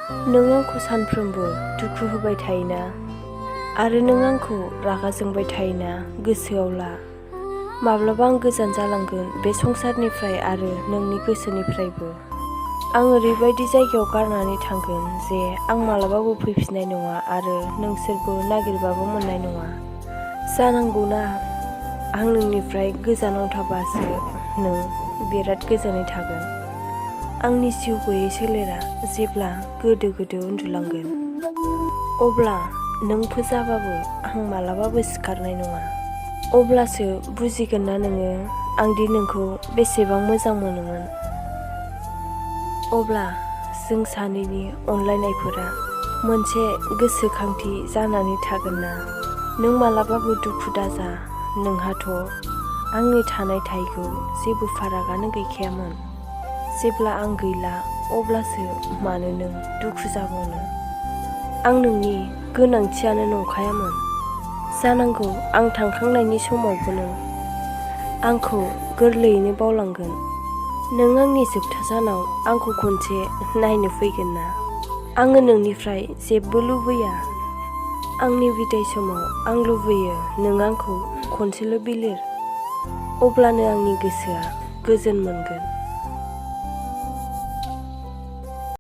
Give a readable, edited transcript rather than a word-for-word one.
नों आंखौ सानफ्रोमबो दुखु होबाय थायोना आरो नों आंखौ रागा जोंबाय थायोना गोसोआव ला। माब्लाबा आं गोजान जालांगोन बे संसारनिफ्राय आरो नोंनि गोसोनिफ्रायबो। आं ओरैबायदि जायगायाव गारनानै थांगोन जे आं मालाबाबो फैफिननाय नङा आरो नोंसोरबो नागिरबाबो मोननाय नङा। जानांगौना आं नोंनिफ्राय गोजानाव थाबासो नों बिराद गोजोनै थागोन। आंनि जिउ गैयै सोलेरा जेब्ला गोदो गोदो उन्दुलांगोन अब्ला नों फोजाबाबो आं मालाबाबो सिखारनाय नङा। अब्लासो बुजिगोन ना नोङो आंदि नोंखौ बेसेबां मोजां मोनोमोन। अब्ला जों सानैनि अनलायनायफोरा मोनसे गोसोखांथि जानानै थागोन ना। नों मालाबाबो दुखु दाजा, नोंहाथ' आंनि थानाय थायैखौ जेबो फारागानो गैखायामोन। जेब्ला आं गैला अब्लासो मानो नों दुखु जाबावनो। आं नोंनि गोनांथियानो नंखायामोन। जानांगौ आं थांखांनायनि समावबो नों आंखौ गोरलैयैनो बावलांगोन। नों आंनि जोबथा सानाव आंखौ खनसे नायनो फैगोन ना। आङो नोंनिफ्राय जेबो लुबैया। आंनि बिदाय समाव आं लुबैयो नों आंखौ खनसेल' बिलिर, अब्लानो आंनि गोसोआ गोजोन मोनगोन।